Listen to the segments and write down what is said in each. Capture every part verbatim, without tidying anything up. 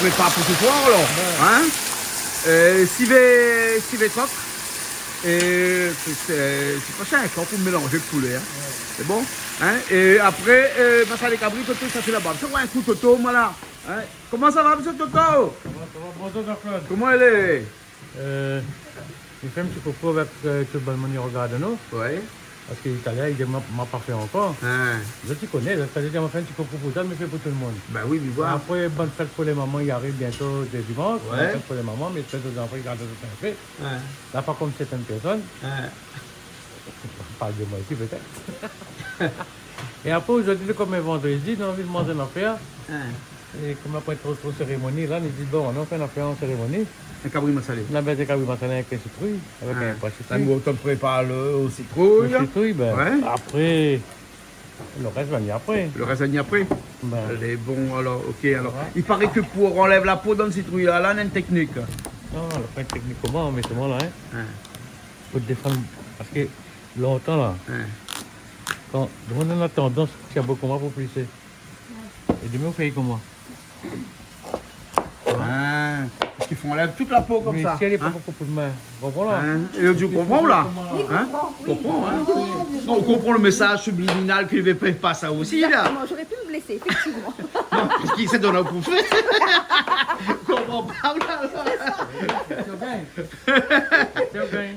Prépar pou se soir, alor. Ouais. Hein ? Euh, sivé, sivé kok. É sé, sé, sé pa shèr, kok pou mélanzé èk poulé, hein. Ouais. Sé bon ? Hein ? É apré, euh, masalé kabri, Toto, sa sé laba. Sa, ouais, in kou, Toto, voilà. Hein ? Koman sa va, mésyé Toto ? Koman sa va ? Bonjour, Jean-Claude. Koman i lé ? Euh, mi fé in ti koukou avèk, euh, tout bann moun i rogard anou. Ouais. Parske Italien, i di, ma, ma pa fé ankor. Hein. Zot i koné, zot i koné, ma fé in ti koukou pou zot, mi fé pou tout le moun. Bah oui, mi voi. Apré, bonne fête pour les mamans, i ariv bientôt, de dimanche. Ouais. Bonne fête pour les mamans, mi èspèr zot zanfan i gard zot in pé. Ouais. La, pa konm sèrtin pèrsone. Hein. Parl de moin isi, pétèt. É apré, zordi, konm in vandredi, nou la anvi manz in nafèr. Hein. É konm la poin tro, tro sérémoni, la, nou di, bon, nou fé in nafèr an sérémoni. In kabri masalé. Nou la mèt in kabri masalé avèk in sitrouy, avèk in pwa sitrouy. Hein. La, nou, ou prépar le, o sitrouy, la. Le sitrouy, bin, apré, le rès va vni apré. Le rès va vni apré. Bin. Lé bon, alor, OK, alor. Ouais. I paré ke pou anlèv la po dan le sitrouy, la, la, néna in tèknik. Non, la pa in tèknik koman, mé koman, la, hein. Hein. Fo défann, parske lontan, la, hein, kan, nou néna tandans, si na bokou koman pou plisé. É domin, ou fé koman ? Ah, parske fo anlèv tout la po konmsa. Mé si èl lé pa bokou pou d'min, ou konpran la ? Hein ? É ou di, ou konpran, la ? Hein ? Ou konpran, hein ? Non, ou konpran le mésaz subliminal ke li vé fé pasé osi, la. Exactement, j'aurais pu me blesser, effectivement. Non, parske sa i donn aou pou fé. Ou konpran pa, la. Sé sa. Sé bien. Sé bien.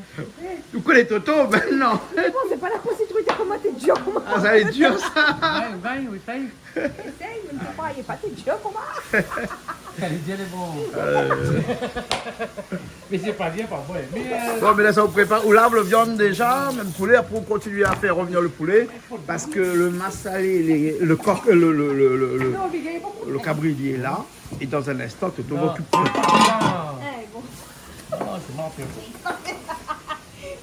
Ou koné Toto, mintnan. Mé bon, sé pa la po sitrouy, koman, té dir koman. Ah, sa lé dir, sa. Vin, vin, oui, sa y est. Éséy, mé mi pé pa, lé pa, té dir koman. Sa lé dir, lé bon. Euh. Mé sé pa bien, pa bon, mé, euh, bon, mé la, sa, ou prépar, ou lav le viann déza, mèm poulé, apré, ou kontinié a fé revnir le poulé, parske le masalé, lé, le kok, le, le kabri, li lé la, é dan in instan, Toto va okipé. Ah. Eh, bon. Non, sé bon, sé bon.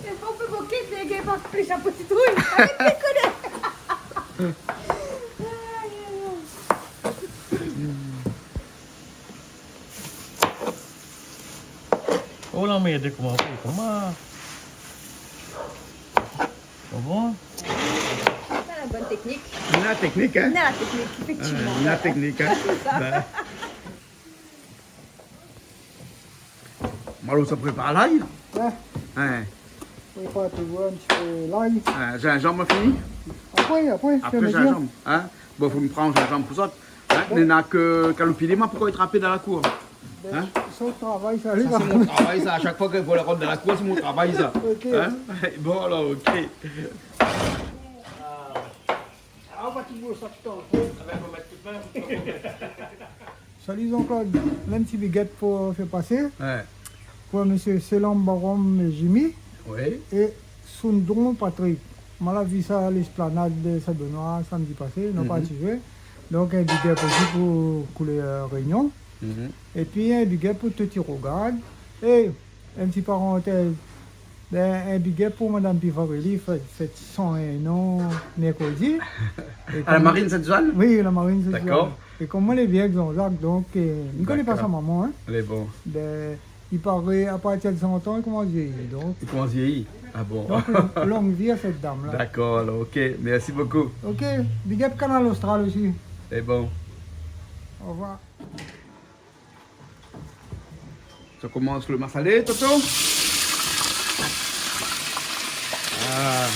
É fo pa moké, lé gars, pa plis la po sitrouy. Arèt dékoné. Ay, ay, ay. Oh, la mèd, koman fé, koman ? Koman ? Sa la bone tèknik. Néna tèknik, hein ? Néna la tèknik, éfèktivman. Ah, néna la tèknik, hein ? Sé sa. Ouais. Malo, sa prépar lay ? Ouais. Hein. Prépar toujour in ti pé lay. Hein, zinzanm, fini ? Apré, apré, apré, zinzanm, hein ? Bon, fo mi pran zinzanm pou zot. Hein ? Bon. Néna ke kaloupili, ma, poukosa i trap dan la kour ? Hein ? Bin, sa, travay, sa, sa, sé mon travay, sa. A shak foi ke mi voi la rant dan la kour, sé mon travay, sa. OK. Hein ? Bon, alor, OK. Ah, ou va tout boul sa tout an. Ah bin, fo mèt tout mèm. Salut Jean-Claude, in ti big up pou fé pasé. Ouais. Pou mésyé Selam Barom Jimmy. Oui. É Soundron Patrick. Ma la vi sa a l'esplanad de Saint-Benoît, samdi pasé, nou la parti zoué. Donk, in big up osi pou Koulèr Réunion. Mhm. Épi, in big up pou tout i rogard. É, in ti parantèz, bin, in big up pou madam Pivarelli, fèt, fèt san un an mèrkredi. É a la Marine Sainte-Suzanne ? Oui, la Marine Sainte-Suzanne. D'accord. É konm moin lé bien èk Jean-Jacques, donk, euh, mi koné pa sa momon, hein. D'accord. Lé bon. Bin, i paré, a partir de san an, i komans viéyi, donk. I komans viéyi ? Ah bon ? Donk, long vi a sèt dam-la. D'accord, alor, OK. Merci beaucoup. OK. Big up Kanal Austral osi. Lé bon. Au revoir. Sa i komans le masalé, Toto. Ah.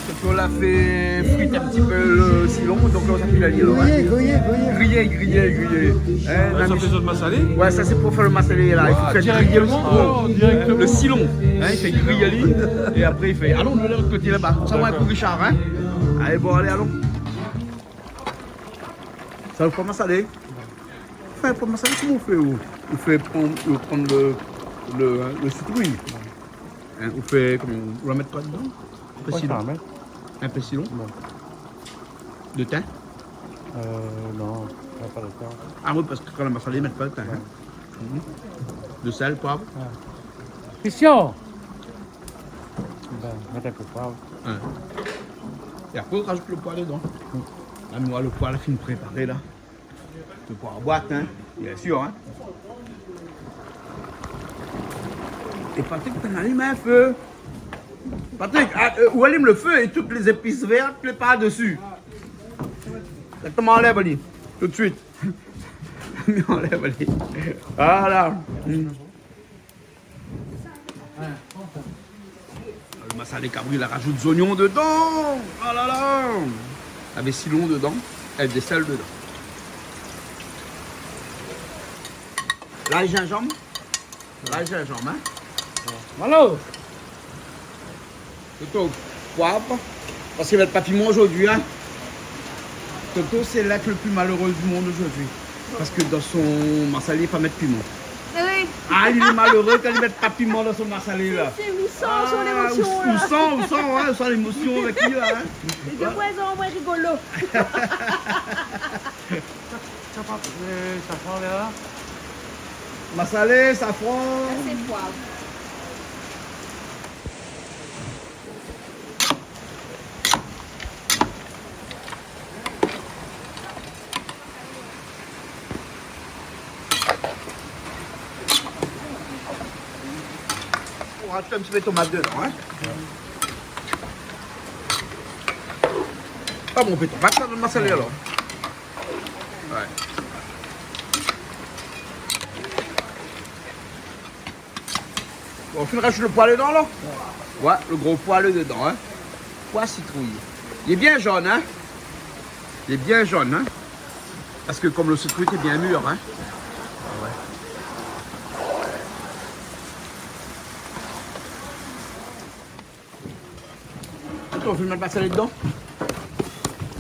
Toto la fé frir in ti pé le silon, donk la, sa i fé la li, alor, hein. Griyé, griyé, griyé. Griyé, griyé, griyé. Hein, ouais, sa i fé le masalé ? Ouais, sa sé pou fé le masalé, la. I fo fé griyé le silon. Ah, directement. Le silon. Hein, i fé griyé ali. É apré, i fé, alon, de l'ot koté laba. Sa va èk Richard, hein. D'accord. Alé, bon, alé, alon. Sa, ou komans alé. Anfin, ou komans alé, koman ou fé, ou, ou fé pran, ou pran le, le, le sitrouy. Hein, ou fé, koman, ou la mèt koi dedan ? In pé silon. Koi sa, mèt ? In pé silon. Bon. De tin ? Euh, non, na pa le tin. Ah oui, parske kan la masalé, i mèt pa le tin, hein. Ouais. Mhm. De sèl, poiv. Ouais. Christian ! Bin, mèt in pé poiv. Ouais. É apré, ou razout le poi dedan. Mm. La, nou, le poi la fine préparé, la. Sé pou la boit, hein, bien sûr, hein. É Patrick, t'as allumé un feu. Patrick, ah, euh, ou allume le feu et toutes les épices vertes, les par-dessus. Exactement, enlève, allez, tout de suite. Enlève, allez. Voilà. Mm. Le massalé kabri, la rajout zoignon dedan. Oh la la. Avèk silon dedan, avèk de sèl dedan. Lay, zinzanm. Lay, zinzanm, hein. Malo. Toto, poiv. Parske i mèt pa piman zordi, hein. Toto, c'est l'être le plus malheureux du monde aujourd'hui. Parske dan son massalé, i pa mèt piman. Ah oui. Ah, li lé maléré kan li mèt pa piman dan son massalé, la. Sé, sé, ou san son émosion, la. Ou san, ou san, ouais, ou san lémosion avèk li, la, hein. É de moin an moin rigolo. Sa, sa pa, euh, safran, la. Massalé, safran. Sa, sé poiv. Ou rajout in ti pé tomat dedan, in. A bon, ou pé tomat sa dan massalé alor. Wé. Bon, ou fine rajout lo poi dedan la ? Wé, lo gro poi dedan, in. Poi sitrouy. Li lé bien zone, in. Li lé bien zone, in. Parske kom lo sitrouy lé bien mir, in. A wé. Toto, ou fine mèt massalé dedan ?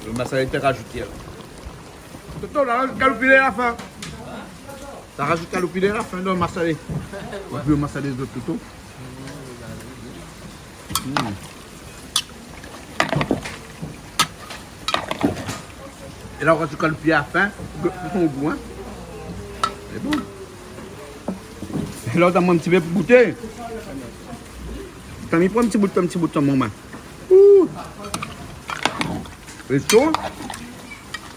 Lo massalé té rajouté la. Toto, la rajout kaloupilé a la fin. La rajout kaloupilé a la fin dan lo massalé. Épi lo massalé de Toto. Mm. É la, ou rajout kaloupilé a la fin, pou son gou, in. Lé bon. É la, ou done amoin in ti pé pou gouté. Kan mi pran in ti bout, in ti bout dan mon min. Ouh. Lé sho.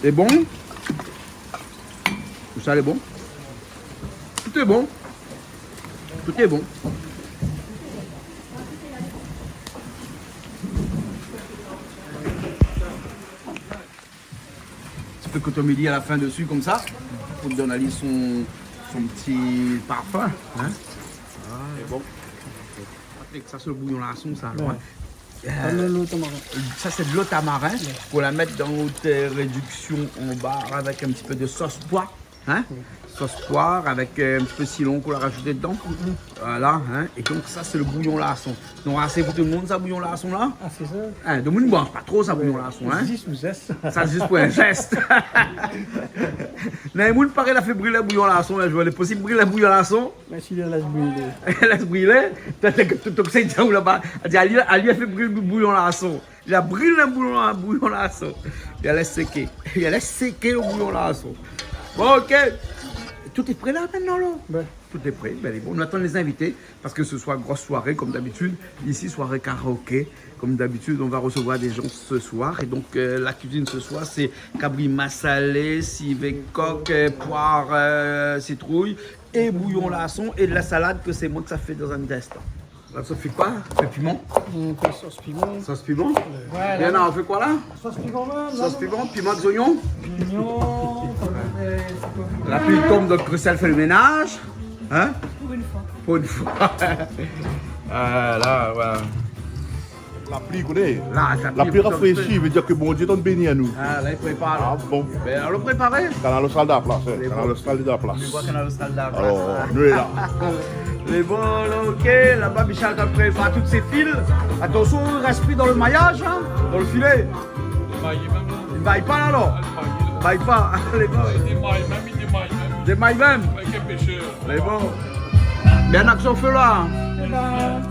Lé bon. Tout sa lé bon. Tout lé bon. Tout lé bon. Ti pé kotomili a la fin desi konmsa, pou done ali son, son ti parfin, in. A, lé bon. Avèk sa, sé lo bouyon larson sa, alor, in. Wé. Euh, sa, lo, lo tamarin. Sa, sé dolo tamarin. Wé. Pou la mèt dan out, euh, rédiksion anba avèk in ti pé de sos poi. In ? Sos poi avèk, euh, in ti pé sitron k'ou la rajouté dedan. Mm. Voilà, in. É donk sa, sé lo bouyon larson. Donk, asé pou tout lo moun sa, bouyon larson la ? A, sé sa. In, domoun i manz pa tro sa, bouyon larson, in. Wé. Zis pou zès. Sa, zis pou in zès. Néna in moun paré la fé bril bouyon larson, in zour. Lé posib bril bouyon larson ? Mé si li lès brilé. Lès brilé. Pétèt ke Toto sé dja ou laba. Li di, ali, ali la fé bril bouyon larson. Li la bril in bouyon, in bouyon larson. Li la lès séké. Li la lès séké lo bouyon larson. Bon, OK. Tout lé pré la mintnan la ? Wé. Tout lé pré. Bin, lé bon. Nou atann lé zinvité parske se soir, gro soiré, kom dabitid. Isi, soiré karaoké. Kom dabitid, nou va resevoir dé zan se soir. É donk, euh, la kuizine se soir, sé kabri masalé, sivé kok, euh, poir, euh, sitrouy, é bouyon larson, é la salad ke sé moin ki sa fé dan in instan. La, sa fé koi ? Sa fé piman ? In pé sos piman. Sos piman ? Voilà. Bien, la, ou fé koi la ? Sos piman, mèm, la. Sos piman, piman, zoignon ? Zoignon, kom, euh, sé kom... La pli i tonm, donk Christelle i fé lo ménaz. In ? Pou in foi. Pou in foi. A, la, wé. La pli, koné. La, la pli, la pli i rafréshi, vé dir ke Bondié tann béni anou. A, la, i prépar la. A bon. Bin, alon préparé. Kanal Austral dan la plas, in. Lé bon. Kanal Austral dan la plas. Nou voi Kanal Austral dan la plas. Alor, nou lé la. Lé bon, OK, laba, Michel i prépar tout sé fil. Atansion, i rès pi dan lo mayaz, in, dan lo filé. Li may mèm la. Li may pa la, non ? A, li may la. May pa. Lé bon. Li may mèm, li may mèm. Li may mèm. Avèk in péshèr. Lé bon. Mé in aksion fé la. É bin,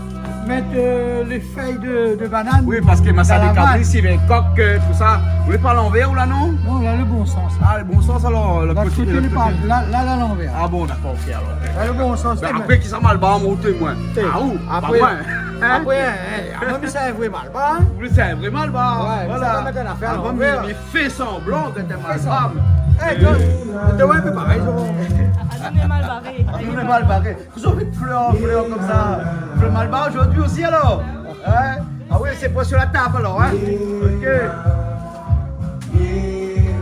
mèt, euh, lé fèy de, de banane dan la vann. Oui, parske massalé kabri, sivé kok, euh, tout sa. Ou lé pa lanvèr, ou la, non ? Non, la, lo bon sans, la. A, lo bon sans, alor, lo koté, lo koté. La, la, la, lanvèr. A bon, dakor, OK, alor. La, lo bon sans, mé apré, kisa malbar, moin, ou té, moin ? A, ou, pa moin. Apré, in, apré, in, moin, mi sé in vré malbar, in. Ou sé in vré malbar, voilà. Mé sa, sa mèt in nafèr a lanvèr. A bon, mé, mé fé sanblan ke té malbar. Fé sanblan. Eh, toi, toi, ouais, fé parèy, toi. Ah, nou lé mal baré. Ah, nou lé mal baré. Kosa ou fé flèr, flèr konmsa ? Flèr malbar zordi osi, alor ? Hein ? Ah oui, sé pou sur la tab, alor, hein ? Ok.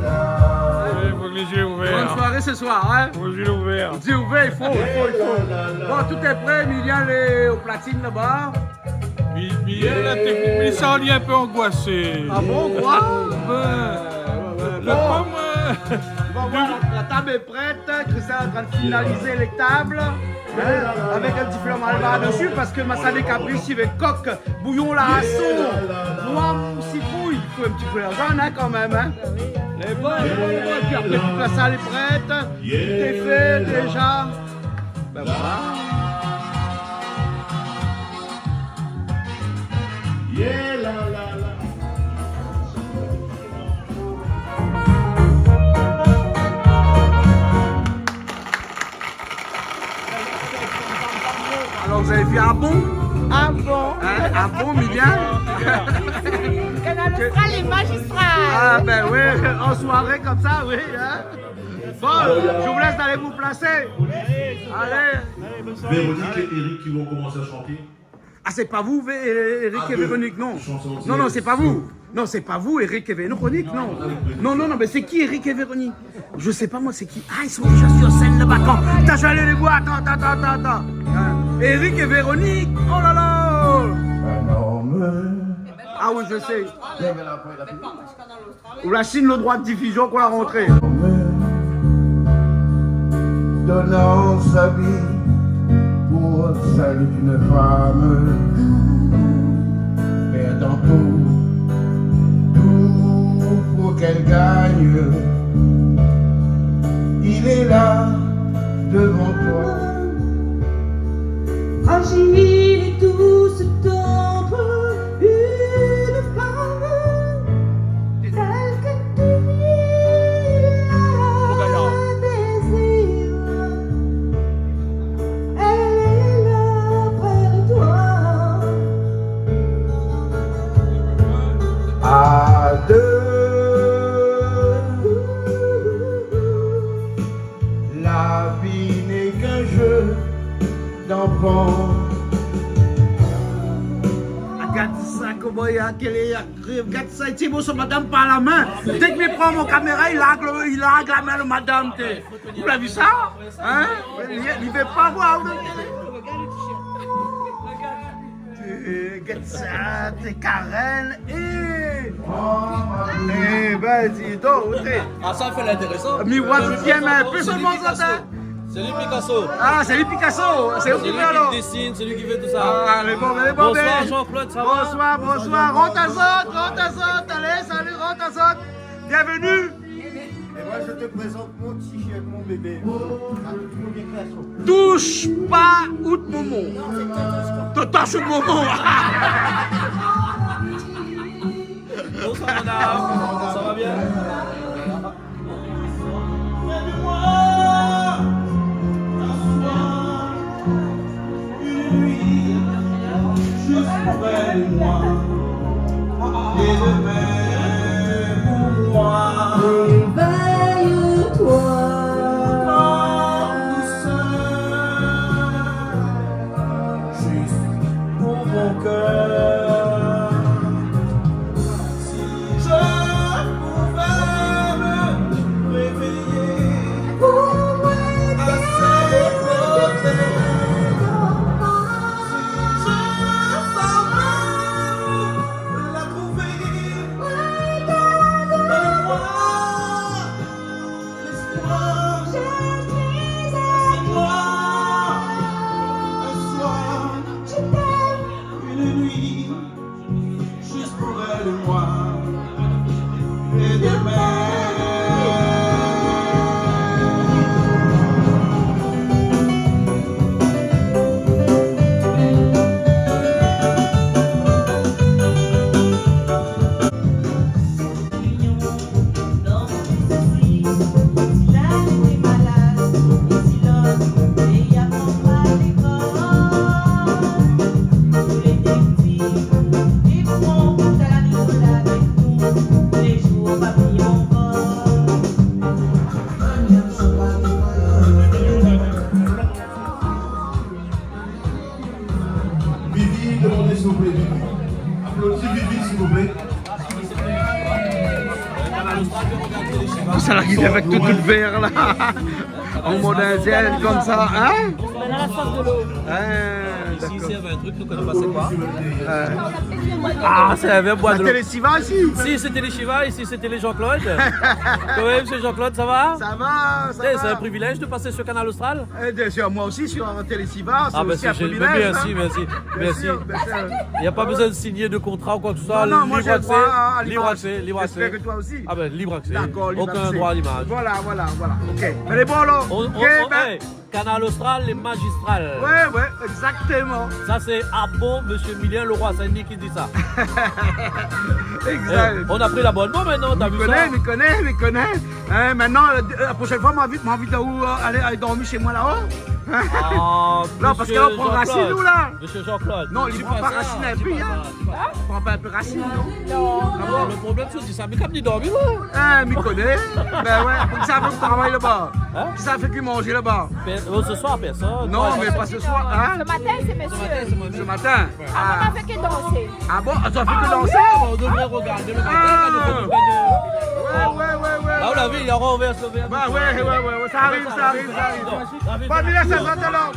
Allez, faut les yeux ouverts. Bonne soirée ce soir, hein ? Faut les yeux ouverts. Yeux ouverts, il faut, il faut, il faut. Bon, tout est prêt, Emilien, lé o platine laba. Mi-, Miguel, la technique, mi santi in pé angoisé. Ah bon, koi ? Ouais. Ouais, ouais, ouais. Bon. Kom, euh, nou va voir, la, la tab lé prèt, Christian lé antrin finaliz lé tab, hein, avèk in ti flèr malbar dési, parske massalé kabri, sivé kok, bouyon la, son, poi, sitrouy, i fo in ti flèr zone, hein, kan mèm, hein. Lé bon, lé bon, lé bon. Épi apré, tout sa lé prèt, tout lé fé déza. Ben voilà. Yeah, la, la, la. Alors, vous avez vu, ah bon ? Ah bon ? Hein, ah bon, Miguel ? Kanal Austral lé magistral. Ah ben oui, en soirée comme ça, oui, hein. Bon, je vous laisse aller vous placer. Allez. Véronique et Eric qui vont commencer à chanter. Ah, c'est pas vous, Vé-, Eric et Véronique, non. Ah, deux. Chanson. Non, non, c'est pas vous. Non, c'est pas vous, Eric et Véronique, non. Non, non, non, mais c'est qui, Eric et Véronique ? Je sais pas, moi, c'est qui. Ah, ils sont déjà sur scène là-bas. Attends, attends, je vais aller les voir. Attends, attends, attends, attends, attends. Hein, Eric et Véronique, oh là là. Ah oui, je sais. Ou la sign lo droi de difizion kan la rantré. Donnant sa vie pour celle d'une femme, perdant tout, tout pour qu'elle gagne. Il est là, devant toi. Fragile et douce tendre, une femme telle que tu as désir. Elle est là près de toi. À deux. La vie n'est qu'un jeu d'enfant. Ah, gard sa, koman i lé, gard sa, i tien son madam par la min. Dèk mi pran mon kaméra, i larg lo, i larg la min lo madam, té. Ou la vi sa ? Hein ? Li, li vé pa voir, ou la vi ? Eh, gèt sa, té Karen, eh. Eh ben, di don, té. Ah, sa i fé lintérésan. Mi voi, mi tienbo in pé solman sa, hein. C'est lui Picasso. Ah, c'est lui Picasso. C'est lui qui dessine, c'est lui qui fait tout ça. Ah, lé bon, lé bon. Bonsoir, Jean-Claude, ça va ? Bonsoir, bonsoir. Rant azot, rant azot. Allez, salut, rant azot. Bienvenue. Et moi, je te présente mon t-shirt, mon bébé. Ma toute première création. Touche pas out momon. Te touche out momon. Bonsoir, madame. Ça va bien ? Près de moi, t'asseoir. Une nuit, juste près de moi. Et demain pour moi. Réveille-toi. En douceur. Juste pour mon cœur. Si je Sa la ki vien avèk tout, tout vèr la. An mod indien, konmsa, in ? Mé la, la sort de lo. In, dakor. Isi, i sèrv in trik, nou koné pa sé koi. In. Ah, sé in vèr boir de lo. La télé Shiva isi. Si, sé télé Shiva, isi, sé télé Jean-Claude. Koman, mésyé Jean-Claude, sa va ? Sa va, sa va. Eh, sé in privilèj de pasé sur Kanal Austral. Eh, bien sûr, moi aussi, sur Télé Shiva, c'est aussi un privilège, hein. Ah, ben, c'est gé-, ben, merci, merci, merci. Bien sûr, bien sûr. Il n'y a pas besoin de signer de contrat ou quoi que ce soit. Non, non, moi, j'ai le droit à, à l'image. Libre accès, libre accès, libre accès. J'espère que toi aussi. Ah ben, libre accès. D'accord, libre accès. Aucun droit à l'image. Voilà, voilà, voilà. Ok. Allez, bon, alors. On, on, ok, on, ben, eh, Kanal Austral, lé mazistral. Ouais, ouais, exactement. Sa sé, ah bon, mésyé Milien Leroy, sé li ki di sa. Exact. Eh, on a pris l'abonnement maintenant, t'as vu ça ? Mi koné, mi koné, mi koné. Hein, maintenant, euh, la prochaine fois, ma invit, ma invit aou, euh, alé, alé dormi shé moin la-o. Hein ? Ah, non, parske la, i pran rasine, nou, la. Mésyé Jean-Claude. Non, i pran pa rasine, in pé, hein. I pran pa in pé rasine, non ? Non. Ah bon ? Le problèm, sé sa, mé kom li dormi, ouais. Hein, mi koné. Ben ouais, konmsa, i fé travay laba. Hein ? Sa i fé ki manzé laba ? Pèr-, oh, ce soir, personne. Non, mais pas ce soir, hein ? Ce matin, c'est monsieur. Ce matin. Ah, on a fait que danser. Ah bon ? Ah, ça fait que danser ? Ah oui. On devrait regarder le matin, quand on fait le... Ah. Ouais, ouais, ouais, ouais. Là, on l'a vu, il a renversé le verre. Bah ouais, ouais, ouais, ouais, ça arrive, ça arrive, ça arrive. Bon, Mila, ça va, alors ?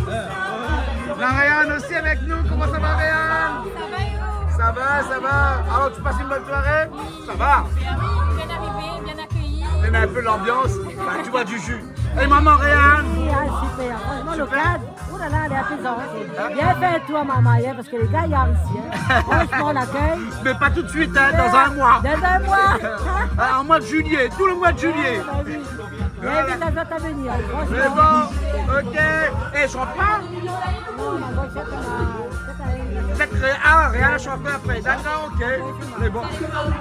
La Réane aussi avec nous. Comment ça va, Réane ? Ça va, et vous ? Ça va, ça va. Alors, tu passes une bonne soirée ? Ça va ? Bien, oui, bien arrivé, bien accueilli. Il y a un peu l'ambiance. Bah, tu bois du jus. Et maman Réane ? Oui, ah, super. Franchement, le cadre, oh là là, elle est apaisante. Hein ? Bien fait, toi, maman, hein, parce que les gaillards ici, hein. Franchement, l'accueil. Mais pas tout de suite, hein, dans un mois. Dans un mois. Euh, en mois de juillet, tout le mois de juillet. Ah, bah oui. Voilà. Invite à venir, franchement. Mais bon, ok. Eh, je rentre pas ? Non, non, bon, c'est pas mal. Pétèt Ré-, ah, Réal, je suis encore après. D'accord, ok. Mais bon.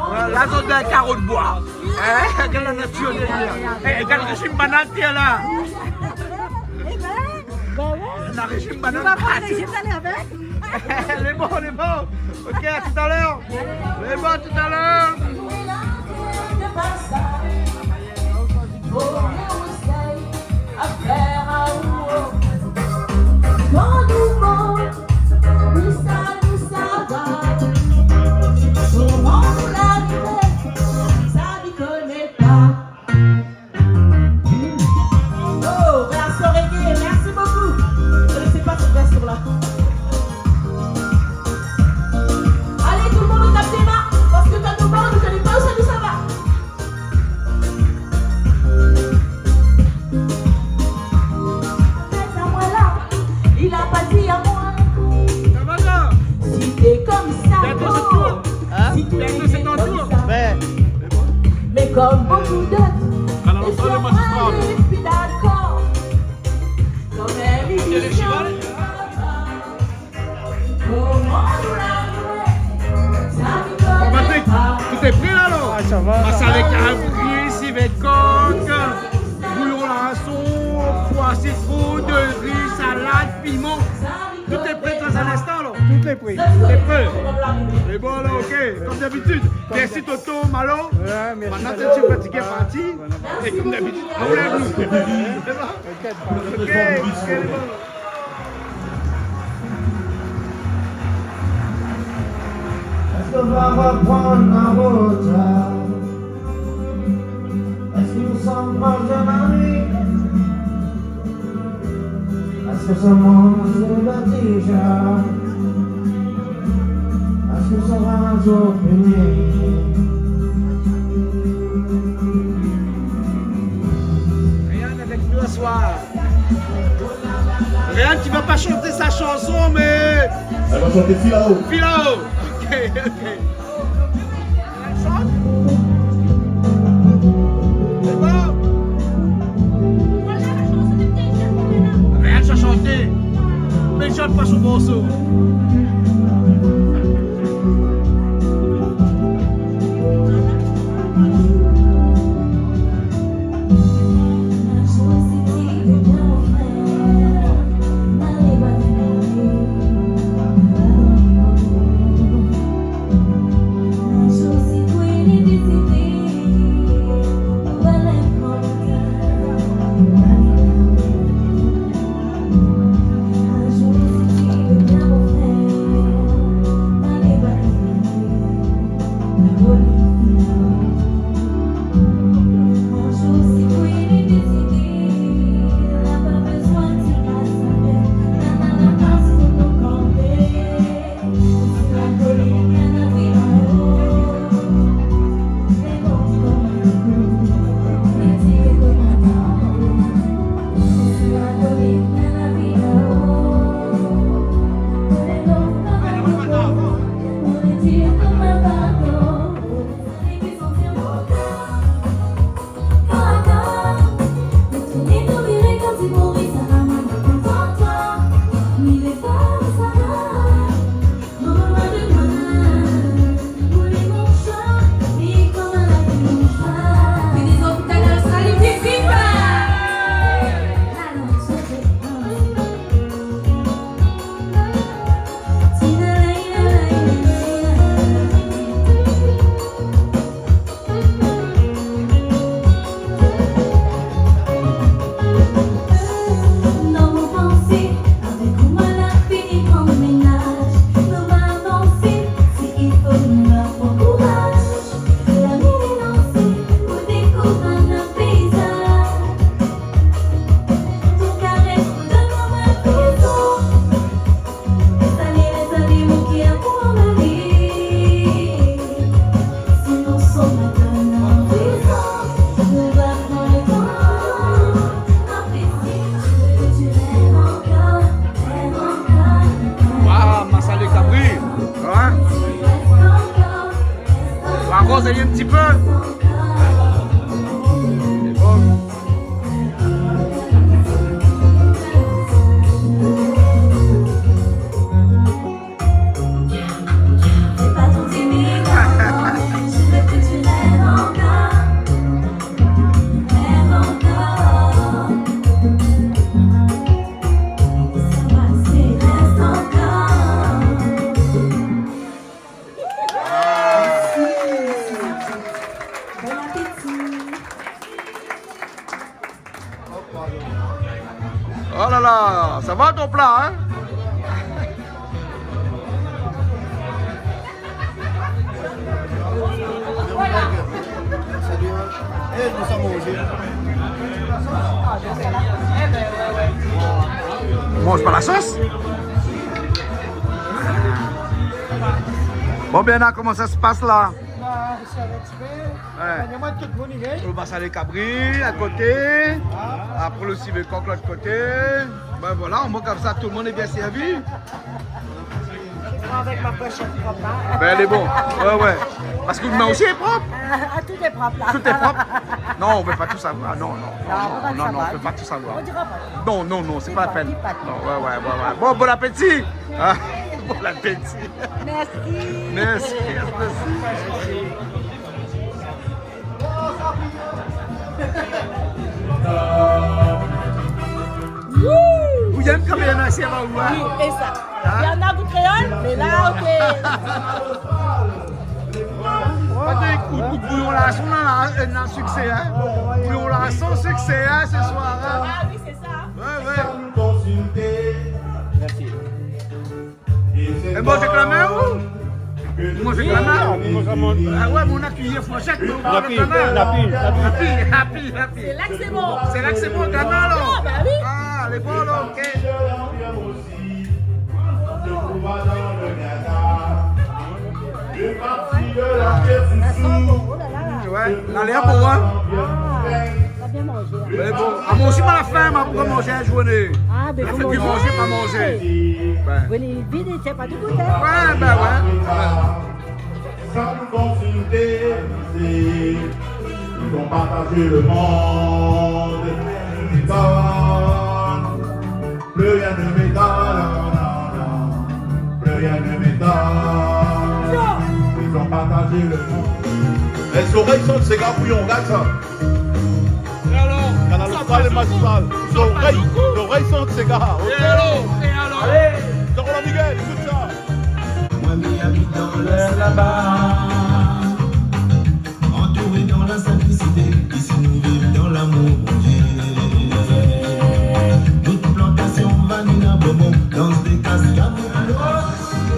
Voilà, la zone d'un carreau de bois. Hein ? Regarde la nature derrière. Eh, regarde le régime banane qui est là. Eh ben, ben ouais. Le régime banane. On va prendre le régime d'aller avec. Lé bon, lé bon. Ok, à tout à l'heure. Lé bon, à tout à l'heure. Oh, Vincent Reggae, merci beaucoup. Je connaissais pas cette version-là. Allez, tout le monde, tape des mains, parce que quand on parle, on ne connaît pas où ça nous, ça va. Appelle-moi là. Il a pas dit à moi. Ça va, là ? Si t'es comme ça, bientôt c'est ton tour. Hein ? Bientôt c'est ton tour. Ben. Mais comme beaucoup d'autres, alors, on sera le magistrat. Et puis d'accord. Comme un musicien. Bon, Patrick, tout est prêt, là, non ? Ah, ça va, ça va. Masalé kabri, sivé kok, bouyon larson, poi sitron, dori, salad, piman. Tout est prêt dans un instant, là. Tout est prêt. Tout est prêt. Et bon, là, ok, comme d'habitude. Merci, Toto, Malo. Ouais, merci, Malo. Maintenant, t'es fatigué, parti. Ouais, ouais. Et comme d'habitude, on lève nous. T'inquiète pas. Ok, ok, bon. Est-ce qu'on va reprendre la route ? Est-ce que nous sommes proches de la nuit ? Est-ce que ce monde se bat déjà ? Est-ce que sera un jour fini ? Réane avec nous ce soir. Réane qui va pas chanter sa chanson, mais elle va chanter Filao. Filao. Ok, ok. Réane chante. C'est bon. Réane sa chanté. Mais elle chante pas son morceau. Poz ali in ti pé. Sé bon. Oh là là, ça va ton plat, hein ? Salut, hein. Eh, nou sa manzé. Manz pa la sos ? Bon, Bernard, koman sa i pas la ? Ba, sa va ti pé. Ouais. Akompagn amoin tout moun, oui. Lo masalé kabri a koté. Ah. Apré lo sivé kok lot koté. Ben voilà, o moin konmsa tout lo moun lé bien sèrvi. Je prends avec ma pochette propre, hein. Ben, lé bon. Ouais, ouais. Parske out min osi lé prop. Ah, tout est propre, là. Tout est propre. Non, on veut pas tout savoir. Non, non. Non, on veut pas tout savoir. On dira pas. Non, non, non, c'est pas la peine. Dis pas, dis pas. Non, ouais, ouais, ouais, ouais. Bon, bon appétit. Ah, bon appétit. Merci. Merci, merci. Wouh ! Ou yèm kan i sèrv aou, hein ? Oui, é sa. Hein ? Néna gout kréol, mé la, OK. Patrick, ou, ou bouyon larson la, la, euh, na siksé, hein ? Bouyon larson, siksé, hein, ce soir, hein ? Ah oui, c'est ça. Ouais, ouais. Merci. É manz avèk la min, ou ? Manz avèk la min. Oui, manz avèk la min. Ah ouais, mé na kiyèr, fourshèt, mé ou manz avèk la min. Napi, napi, napi. Napi, napi, napi. C'est là que c'est bon. C'est là que c'est bon, gamin, alors. Ah, bah oui. Ah, lé bon, alors, OK. Ouais, la lé bon, hein. Ah, la bien manzé, hein. Mé bon, amoin osi, moin la fin, moin, pou manzé in zourné. Ah, ben, la fèt di manzé, pa manzé. Ben. Vous les videz, c'est pas du goût, hein. Ouais, ben ouais. Ensemble, consultés, ils ont partagé le monde. Ils donnent. Plus rien ne m'étonne, non, non, non. Plus rien ne m'étonne. Ils ont partagé le monde. Eh, zorèy i sant séga, bouyon, gard sa. Et alors, Kanal Austral, Magistral. Zorèy, zorèy i sant séga. OK. Et alors, et alors ? Allez. Jean-Roland Miguel, écoute ça. Moin mi abit dan l'Est laba. Antouré dan la sinplisité, isi nou viv dan lamour Bondié. Tout plantasion vanina, bonbon, dans des cascades.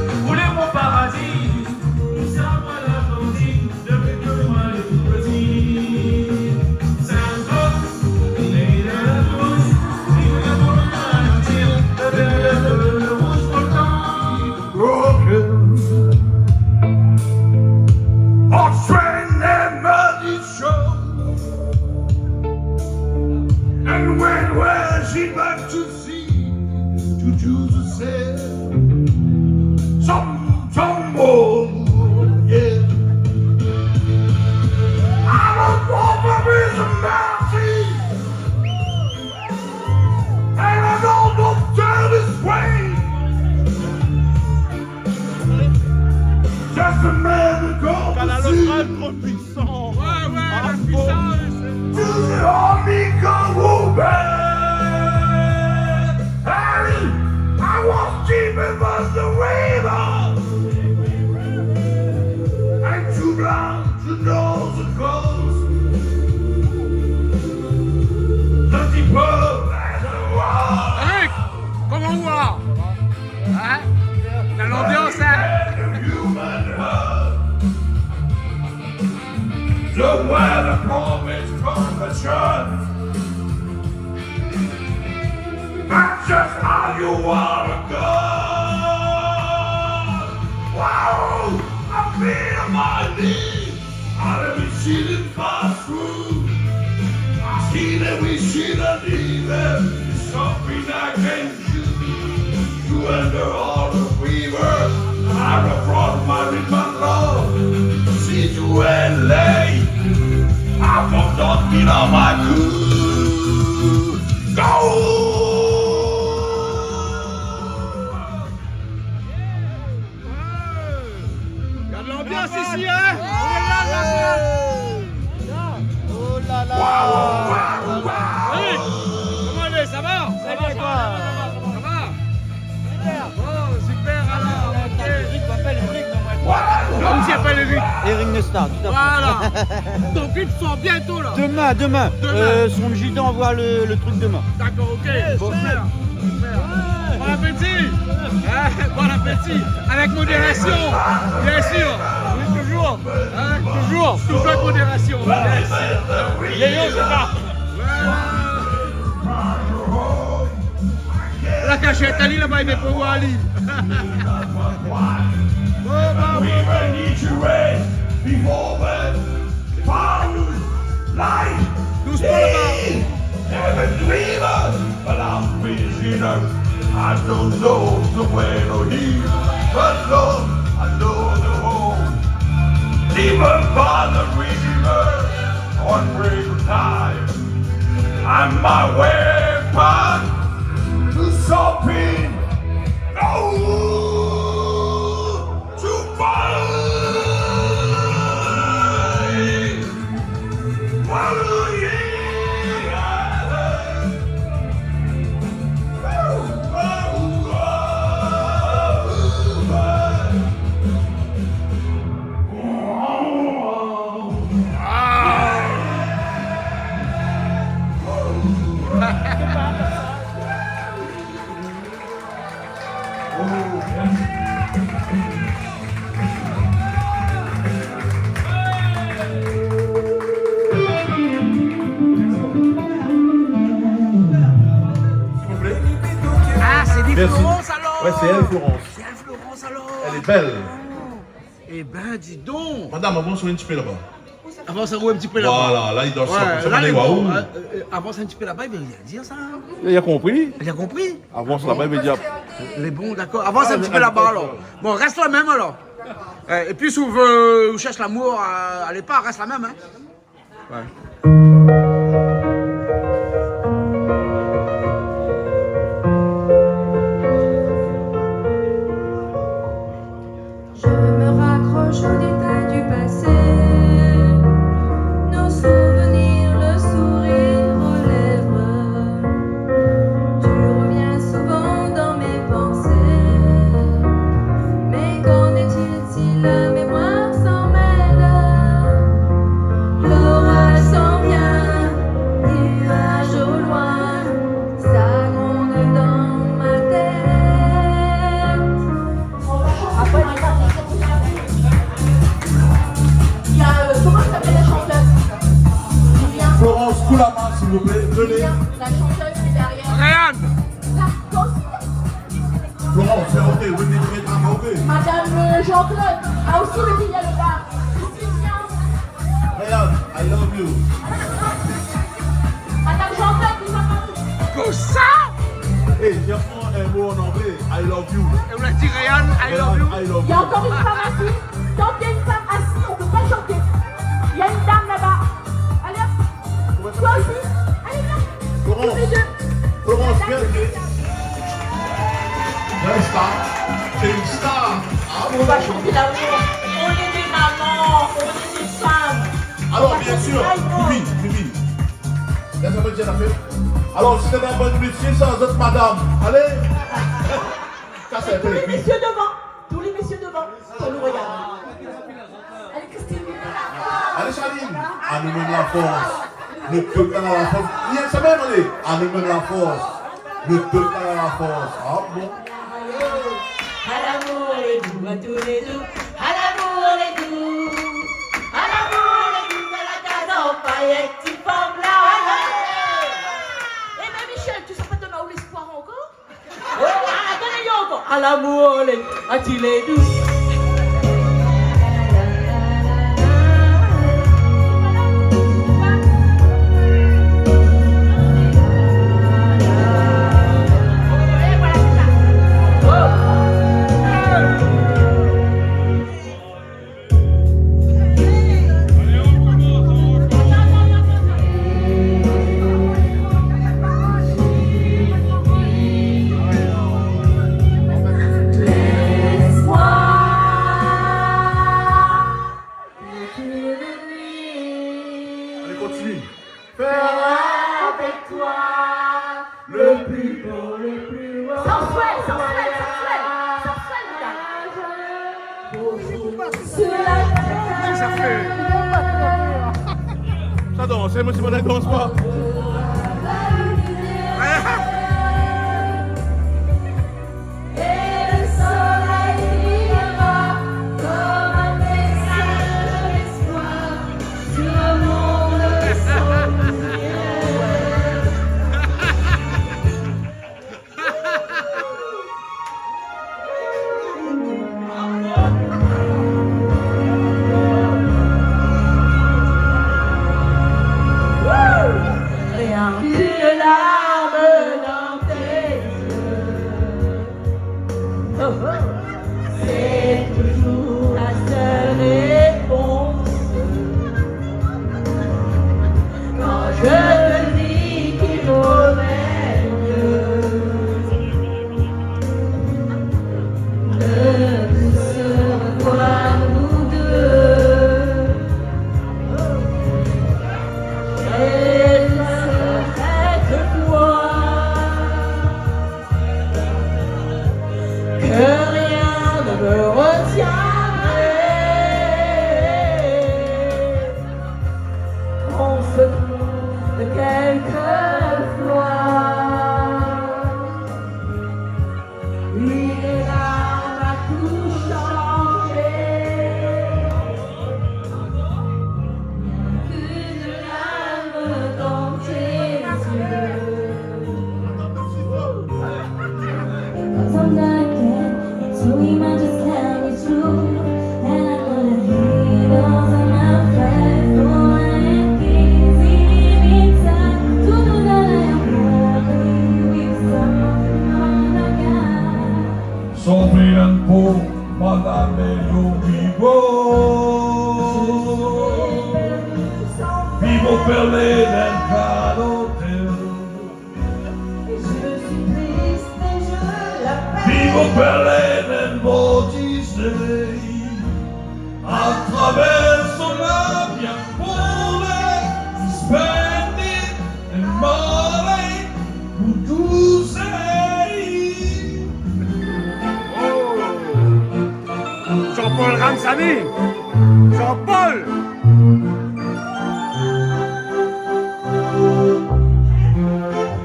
Vous voulez mon paradis ? Tout ça, moi, la cantine, depuis que moi, le tout petit. Saint-Paul, il est à la course, il est à la nature, le vert, le bleu, le rouge, volcan. Broken. Our friend and muddy show. And when was she back to see to do the same? Some, some more, yeah. I don't want there is a mercy. And I don't want to turn this way. Just a man who goes to see. Kanal Austral, trop puissant. Ouais, ouais, la puissance. To the only God who made. Hey, I was keeping by the river. I'm too blind to know the cause. The deeper the water. Eric, koman i lé ? Hein ? Na l'ambiance, hein ? The weather promised perfection. That's just how you are, a God. Wow, I feel my need. All the machine pass through. I see that we should not leave them. It's something I can do. You and the other weaver are a fraud, my rich man love. See Oué, lé, abandone mi la makou. Go! Il y a de l'ambiance ici, hein ? On est là, là, là. Oh là là. Waouh, waouh, waouh. Eric, comment il est ? Ça va ? Ça va, ça va, ça va, ça va. Super. Oh, super, alors, ok. Comment il s'appelle, Eric ? Waouh. Comment il s'appelle, Eric ? Eric Nesta, tout à fait. Voilà. Donc, il sort bientôt, là. Demain, demain. Demain. Euh, son J D envoie le, le truc demain. D'accord, ok. Bon. Super. Bon appétit. Hein, bon appétit. Avec modération, bien sûr. Oui, toujours. Hein, toujours. Toujours avec modération. Yes. Léon, c'est ça. Voilà. La kashèt, ali laba, i vé pa oir ali. Bon, bon, bon, bon. Found life. Doucement là-bas. Never dreamer, but I'm prisoner. I don't know the way to heal, but Lord, I know the home. Demon, father, redeemer, on break of time. And my weapon to soften. No! Ah, c'est dit Florence, alors. Ouais, c'est elle, Florence. C'est elle, Florence, alors. Elle est belle. Eh ben, dis donc. Madame, avans in ti pé laba. Avans in ti pé laba. Voilà, la, li doi sava. Ouais, la, lé bon. Waouh. Euh, euh, avans in ti pé laba, li vien dir sa. Li la konpri. Li la konpri. Avans laba, li vé dir. Lé bon, dakor. Avans in ti pé laba, alor. Bon, rès la mèm, alor. Euh, épi, si ou vé, ou shèrsh lamour, euh, alé pa, rès la mèm, hein. Ouais. Je me raccroche aux détails du passé, nos souvenirs, le sourire aux lèvres. Tu reviens souvent dans mes pensées, mais qu'en est-il si la mémoire s'en mêle ? L'orage s'en vient, nuage au loin, ça gronde dans ma tête. Après, il y a, euh, comment elle s'appelle la chanteuse ? Florence Koulama, s'il vous plaît, venez. La chanteuse qui est derrière. Ryan. Là, toi aussi. Florence, c'est ok, venez, venez, ah, ok. Madame, euh, Jean-Claude, ah, aussi, le fille, le gars. Ici, viens. Ryan, I love you. Madame Jean-Claude, il va pas. Kosa ? Eh, j'ai appris un mot en anglais, I love you. Et on a dit, Ryan, I love you. Ryan, I love you. Il y a encore une femme assise. Tant qu'il y a une femme assise, on peut pas chanter. Il y a une dame là-bas. Allez, hop. Toi aussi. Allez, viens. Florence. Tous les deux. Florence, viens. T'es une star. T'es une star. Ah, on va chanter l'amour. On est des mamans, on est des femmes. Alors, bien sûr, Bibi, Bibi. Lès amoin dir la fèt. Alors, si sé in bon mésyé, sa, zot madam. Allez. Tous les messieurs devant. Tous les messieurs devant. Pour nous regarder. Allez, Christine. Allez, Charline. Anou mèm la fors. Le pèp la fors. Li lé sa mèm, alé. Anou mèm la fors. Le pèp la fors. Ah bon. À l'amour les doux, à tous les doux. À l'amour les doux. À l'amour les doux, dans la case en paillettes, ti fanm la. Eh ben, Michel, tu sais pas, t'en as où l'espoir encore ? Oh, ah, attends, il y a encore. À l'amour les, à tous les doux. Avec toi, le plus beau, le plus beau voyage. Sensuel, sensuel, sensuel, sensuel, mesdames. Sa i dans, sé moin, sé moin i dans pa. Et le soleil brillera comme un message d'espoir sur le monde sans lumière. Rien qu'une larme dans tes yeux. Oh, oh. C'est toujours la seule réponse. Quand je te dis qu'il vaudrait mieux ne plus se revoir nous deux, je ne regrette point que rien ne me retiendrait. On se trompe quelquefois. Une larme a tout changé. Une larme dans tes yeux. Cause I'm not again, so we might just carry through. And I know that he knows I'm not faithful and he's inside. To know that I am happy with some other guy. Sofri in po, madam, é yo vivo. Vivo pèl é dan kalotel. Je suis triste et je l'appelle. Vivo pèl é dan bordisé. A travèr son labia pou lé suspèndi é malé pou tousé. Oh. Jean-Paul Ramsamy. Jean-Paul.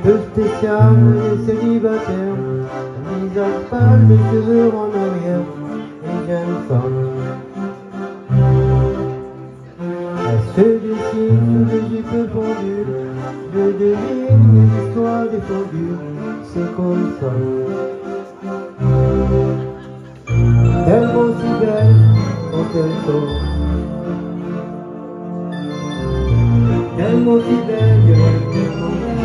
Tout spécial, les célibataires, visage pâle, les cheveux en arrière, et j'aime ça. Elle se dessine sous les jupes fondues, je devine les histoires défendues, c'est comme ça. Tellement si belle quand elle sort. Tellement si belle, tellement si belle.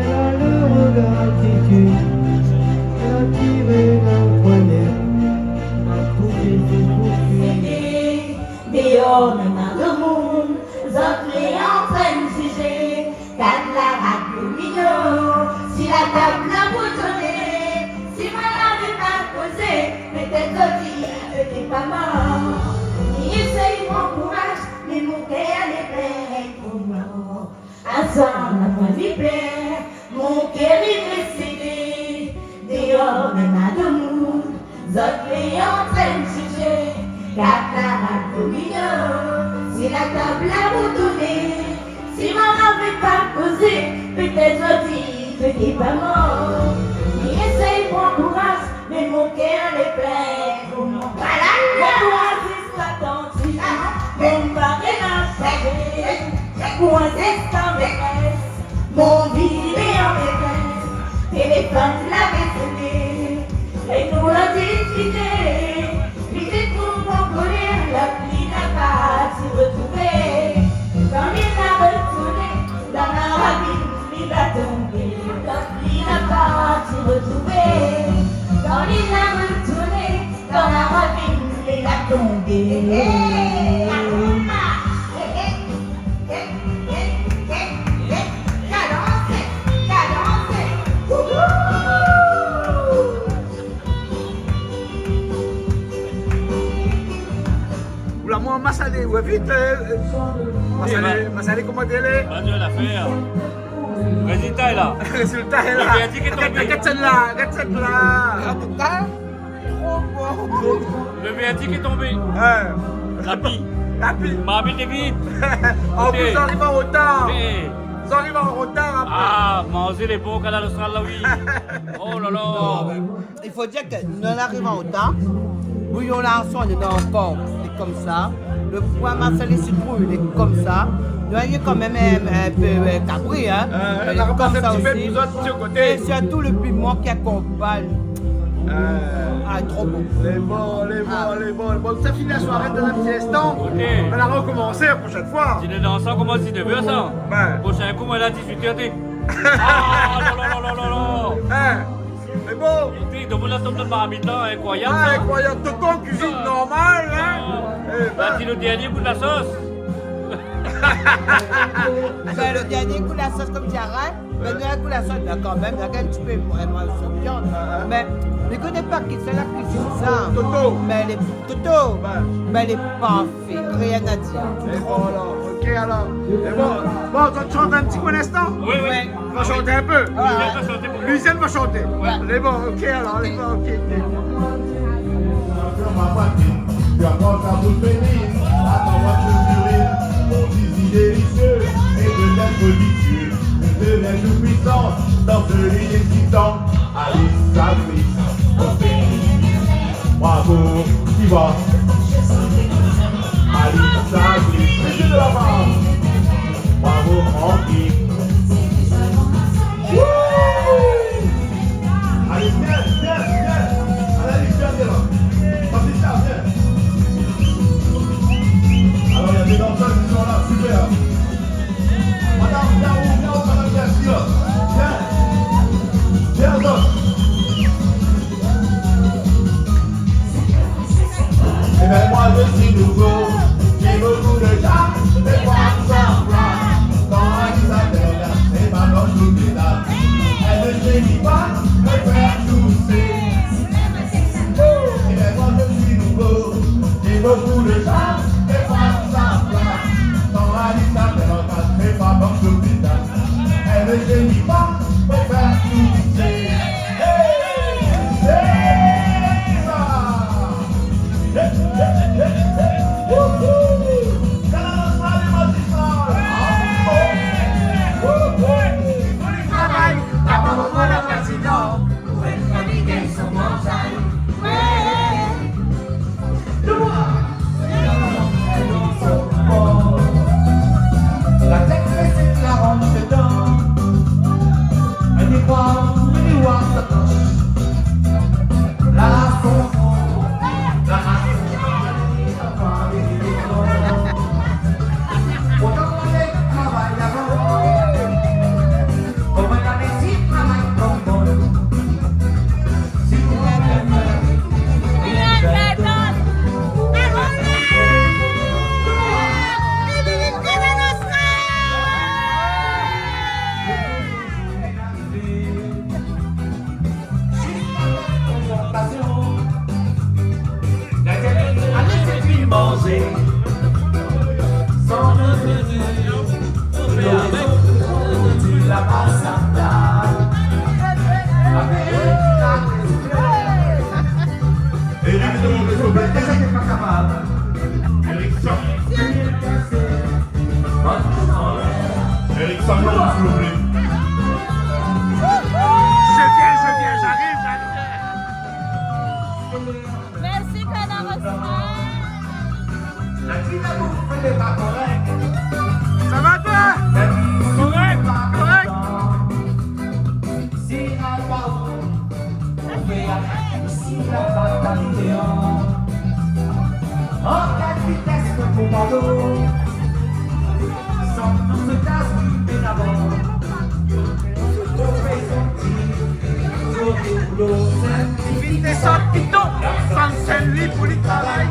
Elle a le regard qui tue. Elle a tiré la poignée. M'a coupé ses poursuites. Déor néna demoun, zot lé antrin jijé. Gard la rad domino, si la tab la boutoné, si moin lavé pa kozé, pétèt zot i di ke té pa mor. Mi éséy pran kouraz, mé mon kèr lé plin pou mor. Aswar la moin mi plèr, mon kèr lé désédé. Déor néna demoun, zot lé antrin jijé. Gard la rad domino, si la tab la boutoné, si moin lavé pa kozé, pétèt zot i di ke té pa mor. Mi éséy pran kouraz, mé mon kèr lé plin pou mor. Voilà. Mon kouraz lé pa tanti, mon mari la sanzé. Kouraz, lé pa mové. Mon vi lé an détrès, téléfone lavé soné, é nou la diskité. Li té trouv an kolèr, la pli la parti retrouvé. Kan li la retourné dan la ravine, li la tonbé. La pli la parti retrouvé. Kan li la retourné dan la ravine, li la tonbé. Kadansé, kadansé. Wouhou. Ou la, moin, masalé, Ouais, vit, euh, euh, ma salé, ma salé, koman i lé ? Rézilta lé la. Rézilta lé la. Lo vèrdik lé tonbé. Gard, gard sèt-la, gard sèt-la. Tro bon. Lo vèrdik lé tonbé. Ouais. Lapi. Lapi. Marmit lé vid. An plis, zot i ariv an rotar. Zot i ariv an rotar apré. Ah, manzé lé bon, Kanal Austral la, oui. Oh la la. Non, mé i fo dir ke nou la ariv an rotar. Bouyon larson, nou néna ankor, lé konmsa. Lo poin masalé sitrouy, lé konmsa. Nou néna kanmèm in, in pé, euh, kabri, hein. Euh, nou la ropas in ti pé pou zot, sir koté. É sirtou lo piman ki akonpagn. Ah, tro bon. Lé bon, lé bon, lé bon. Bon, sa fini la soiré dan in ti instan. OK. Nou va rokomansé la proshèn foi. Dîner dansant, koman i di, dix-neuf heures sa. Ouais. Proshin kou, moin la, dix-huit heures, té. Ah, la la la la la. Hein. Mé bon. Épi, domoun la tonm dan marmit la, inkroyab sa. Ah, inkroyab. Toto an kuizine normal, hein. Eh ben. La, di lo dernié kou la sos. Ben, lo dernié kou la sos, konm di Alain, ben, nou, in kou la sos, ben, kanmèm, nou la gingn in ti pé, euh, moin, sou viann. Ah, ah. Mé, mi koné pa kisa la kuizine sa. Toto. Mé lé, Toto. Ouais. Mé lé parfé. Rien à dire. É bon, alor, OK, alor. É bon, bon, zot i shant in ti kou in instan. Oui, oui. Ouais. Nou va shanté in pé. Ouais. Lucienne va shanté pou nou. Lucienne va shanté. Ouais. Lé bon, OK, alor, lé bon, OK, OK. Fé ma poitrine, tu apprends ta bouche féminine, attends-moi, tu urines, mon zizi délicieux, et peut-être vicieux, je deviens tout puissant, dans ce lit excitant. Alice Sabri, OK. Bravo, Siva. Alice Sabri, monsieur de la part. Bravo, Francky. Wouh ! Allez, viens, viens, viens. Allez, Alice, viens, viens là. Patricia, viens. Alors, il y a des danseurs qui sont là, super. Madame, viens où, viens où, madame, viens ici, là. Viens. Viens, zot. Eh ben, moi, je suis nouveau. J'ai beaucoup de charme, mes poils sont blancs. Quand ils s'appellent, c'est ma blanche Loubina. Elle ne sait ni pas me faire tousser. Eh ben, moi, je suis nouveau. J'ai beaucoup de charme, mes poils sont blancs. Quand Alice s'appelle, c'est ma blanche Loubina. Elle ne sait ni pas me faire tousser. Hey ! Hey ! Hey ! Wouhou ! Kanal Austral, les magistrales. Wouhou ! Travay, pa bonpé pou la prézidan. Pou èl fami gingn son manzay. Ouais. La tèt bésé, la rant dedan. Un miroir, un miroir, sa tosh. La son, la race. Pourtan, alé travay avan. Koman la réisi travay konm bon. Alé, sé fine manzé. San revenir. Eric, s'il te plaît. Eric, s'il te plaît. Eric, s'il te plaît. Je viens, je viens, j'arrive, j'arrive. Merci, Kanal Austral. Ça va, toi ? Correct, correct. Vit désann piton, Sainte-Saint-Denis pou li travay.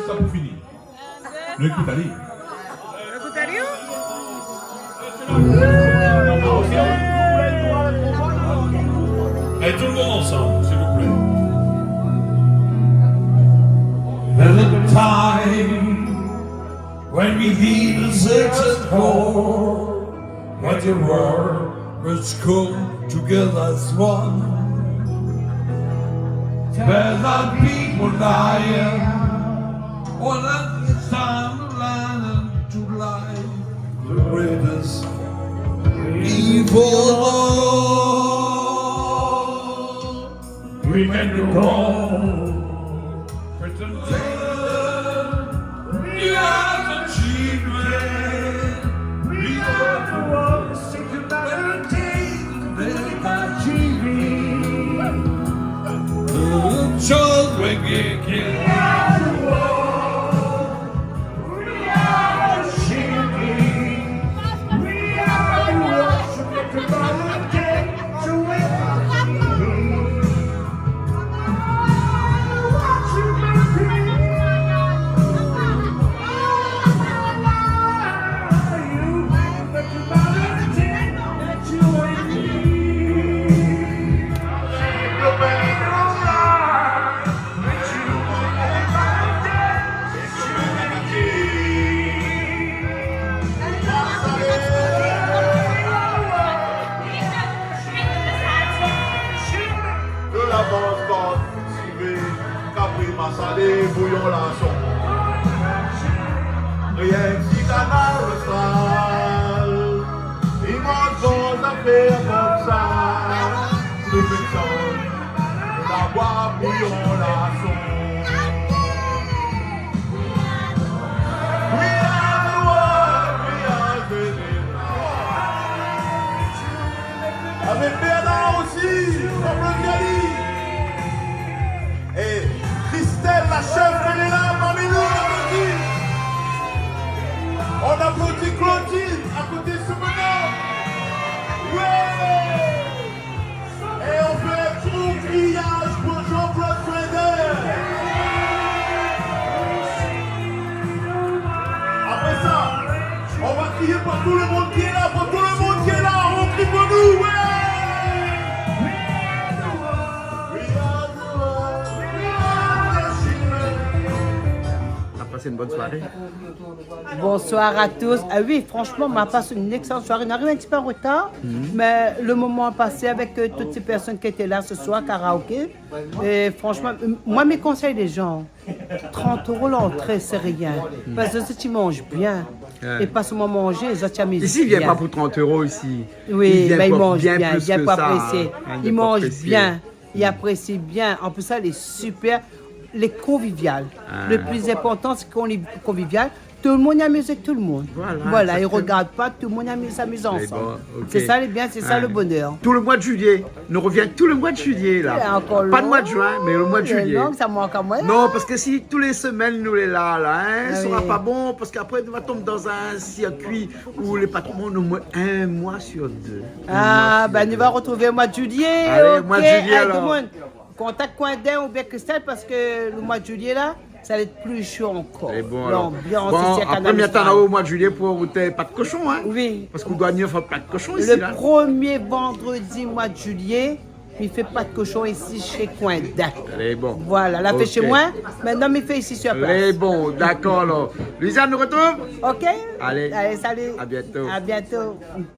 Sa pou fini. Nou ékout ali. Ékout ali, hein ? Allez, tout le monde ensemble, s'il vous plaît. There's a time when we heal the search and call, when the world must come together as one. There's a people dying, all of this time learning to lie. The greatest evil of all. Remember all. Pretend we are the children. We are the ones who can take the children. The children get killed. We are the ones. We are the children. We are the ones who get to buy the cake. De la bans, bans, sivé, kapri masalé, bouyon lason. Rienk si Kanal Austral, i manz bon zafèr konmsa. Tout le tan, la boi bouyon lason. We are the world, we are the nation. Avèk Bernard osi, aplodi ali. É Christelle, la chef, èl lé la parmi nou, on aplodi. On aplodi Claudine, a koté de son bonhomme. Ouais. Et on fait un gros criage pour Jean-Claude Coindin. Après ça, on va crier pour tout le monde qui est là, pour tout le monde qui est là, on crie pour nous, ouais. T'as passé une bonne soirée ? Bonsoir à tous. Ah oui, franchement, ma passé une excellente soirée. On arrive un petit peu en retard, mais le moment passé avec, euh, toutes ces personnes qui étaient là ce soir, karaoké. Et franchement, euh, moi, mes conseils, les gens, trente euros l'entrée, c'est rien. Parce que si tu manges bien, et pas seulement manger, les autres, ils amusent bien. Ici, ils viennent pas pour trente euros ici. Oui, ils viennent pour bien plus que ça, hein. Ils viennent pour apprécier. Ils mangent bien. Ils apprécient bien. En plus, ça, elle est super. Les conviviales. Le plus important, c'est qu'on est convivial. Tout le monde amuse tout le monde. Voilà, ils regardent pas, tout le monde amuse, s'amuse ensemble. C'est ça le bien, c'est ça le bonheur. Tout le mois de juillet. Nous revient tout le mois de juillet, là. Pas le mois de juin, mais le mois de juillet. Non, ça manque à moi. Non, parce que si tous les semaines, nous, les là, là, hein, sera pas bon, parce qu'après, on va tomber dans un circuit où les patrons ont au moins un mois sur deux. Ah, ben, on va retrouver au mois de juillet. Allez, mois de juillet, alors. Contact Coindin ou bien Christelle, parce que le mois de juillet, là, ça va être plus chaud encore. L'ambiance ici à Kanal Austral. Bon, après, mi atann aou au mois de juillet pour goûter pat koshon, hein. Oui. Parce qu'on doit venir faire pat koshon ici, là. Le premier vendredi mois de juillet, mi fé pat koshon ici chez Coindin. Voilà, la fé chez moi, maintenant mi fé ici sur place. D'accord, alors. Louisa, nous retrouve ? Ok. Allez, salut. À bientôt. À bientôt.